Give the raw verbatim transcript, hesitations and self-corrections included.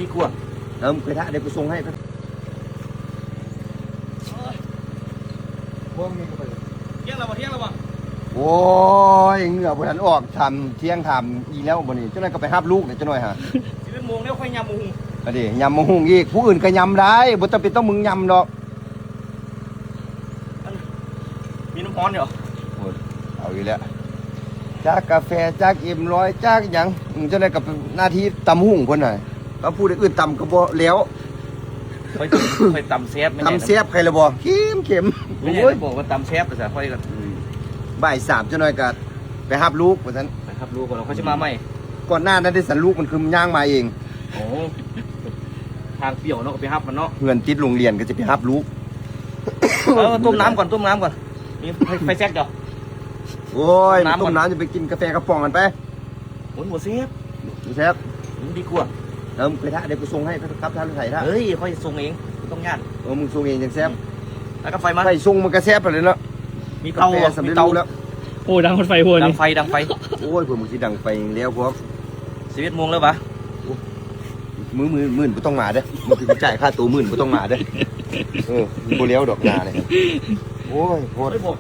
ดีกว่า เออมึงไปท่าเดี๋ยวกูส่งให้ไป เที่ยงแล้วบ่เที่ยงแล้วบ่ โอ้ยเหงื่อบ่ทันออกทำเที่ยงทำอีแล้วบ่นี่เจ้าหน่อยก็ไปฮับลูกเนี่ยเจ้าหน่อยฮะ สิบเอ็ดโมงแล้วค่อยยำหมูหุง อันนี้ยำมะฮุ่งอีกผู้อื่นก็ยำได้บ่จำเป็นต้องมึงยำดอก มีน้ำร้อนอยู่ โอ้ยเอาอีกแล้วจากกาแฟจากเอ็มร้อยจากหยังอืมเจ้าหน่อยกับหน้าที่ตำหุ่งคนน่ะก็พูดอื่นตำก็บ่แล้ว ค่อยค่อยตำแซ่บไม่ ตำแซ่บใครละบ่เค็มเค็ม ไม่ใช่ โอ้ย บอกว่าตำแซ่บภาษาค่อยกัน อืมบ่ายสามเจ้าหน่อยก็ไปฮับลูกว่าซั่น นะครับลูกเราค่อยจะมาใหม่ ก่อนหน้านั้นได้สันลูกมันคือย่างมาเอง โอ้ทางเปรียวเนาะก็ไปฮับมันเนาะ เฮือนติดโรงเรียนก็จะไปฮับลูก เออต้มน้ำก่อนต้มน้ำก่อนมีไฟไฟแซกเดี๋ยว โอ้ย น้ำก่อน ต้มน้ำจะไปกินกาแฟกระป๋องกันไป โอ้ยหัวเซฟ แซ่บ ดีกว่า เออมึงไปท่าเดี๋ยวกูส่งให้ครับท่านไถ่ท่า เฮ้ยค่อยส่งเองไม่ต้องยาก เออมึงส่งเองจังแซ่บ แล้วก็ไฟมา ไข่ส่งมันก็แซ่บไปเลยเนาะ มีเตา แฟ อ่ะ สำ มี เร็จ เตา รูปแล้ว โอ้ดังรถไฟหัว ดั นี่ งไฟดังไฟ โอ้ยพวกมึงสิดังไปแล้วพวก สิบเอ็ดโมงแล้วปะ มือมือหมื่นบ่ต้องมาเด้อมึงจ่ายค่าตัวหมื่นบ่ต้องมาเด้อเออมึงบ่เลี้ยวดอกนาเลยโอ้ยโคตร ไม่บอก